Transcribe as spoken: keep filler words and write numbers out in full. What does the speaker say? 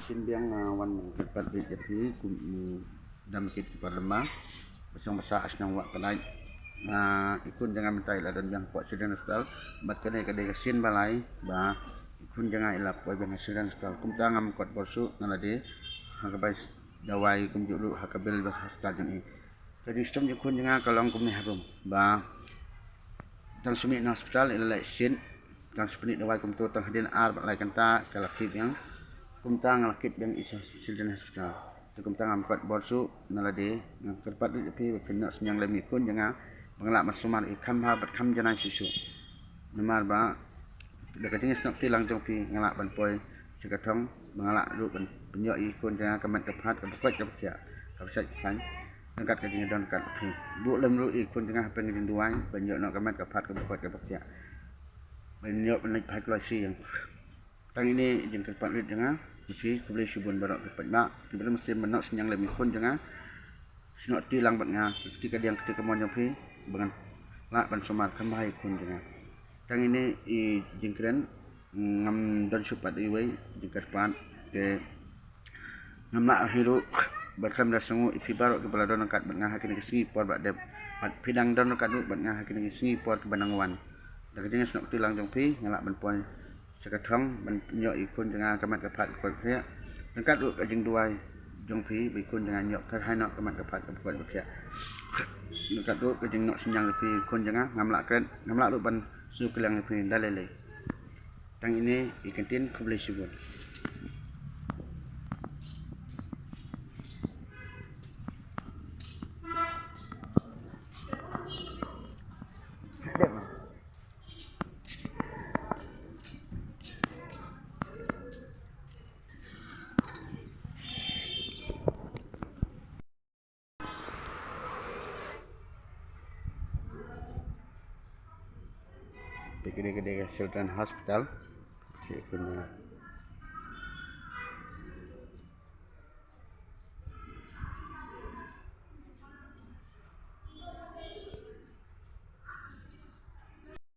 Sien biang, ah, wan kyrpad ïa phi kum, mm, dam kit ki parlema. Ba shong ba sah shnong Wah Kdai. Ah, i khun jong nga mynta i la don biang hapoh Children Hospital. Bad kane ka dei ka sien ba lai ba i khun jong nga i la poi biang ha Children Hospital. Kumta ngam kot bor shuh na lade ha ka bai dawai kumjuh ruh ha ka bill ba hospital jong i. Ka jingshitom jong i khun jong nga ka long kumne harum ba tang shu mih na hospital i la leit sien, tang shu pynïoh dawai kumto tang hadien ar bad lai kynta ka la kit biang. Kumta nga la kit biang i sha Children Hospital. Te kumta ngam kot bor shuh na lade, nga kyrpad ïa phi ba phin noh synñiang lem ïa i khun jong nga ba nga lah ban sumar i kham bha bad kham janai shuh shuh. Namar ba da ka jingsnoh kti lang jong phi nga lah ban poi sha ka thong ba nga lah ruh ban pynïoh ïa i khun jong nga ka met ka phad kaba koit kaba khiah kaba shait khlaiñ. Ryngkat ka jingdon ryngkat bad phi, buh lem ruh ïa i khun jong nga hapdeng ka jingduwai ban ïoh noh ka met ka phad kaba koit kaba khiah, ban ïoh ban leit phai kloi sha ïing. Tang ine i jingkyrpad rit jong nga ïa phi. Khublei shibun baroh ki paidbah kiba don mynsiem ban noh synñiang lem ïa i khun jong nga. Snoh kti lang bad nga, kti kadiang kti kamon jong phi ba ngan lah ban sumar kham bha ïa i khun jong nga. Tang ine i jingkren, ngam don shuh pat iwei i jingkyrpad. Te ngam lah hi ruh ban khlem da sngewnguh ïa phi baroh kiba la don ryngkat bad nga ha kine ki sngi por ba dep, bad phi dang don ryngkat ruh bad nga ha kine ki sngi por kiba nang wan. Da ka jingsnoh kti lang jong phi nga lah ban poi sha ka thong ban pynïoh ïa i khun jong nga ka met ka phad kaba koit kaba khiah. Ryngkat ruh ka jingduwai jong phi ba i khun jong nga un ïoh kyrhai noh ka met ka phad kaba koit kaba khiah. Ryngkat ruh ka jingnoh synñiang ïa phi i khun jong nga, ngam lah kren, ngam lah ruh ban sngewkylliang ïa phi da lei lei. Tang ine i kyntien, khublei shibun. Te kane ka dei ka Children Hospital. Te kane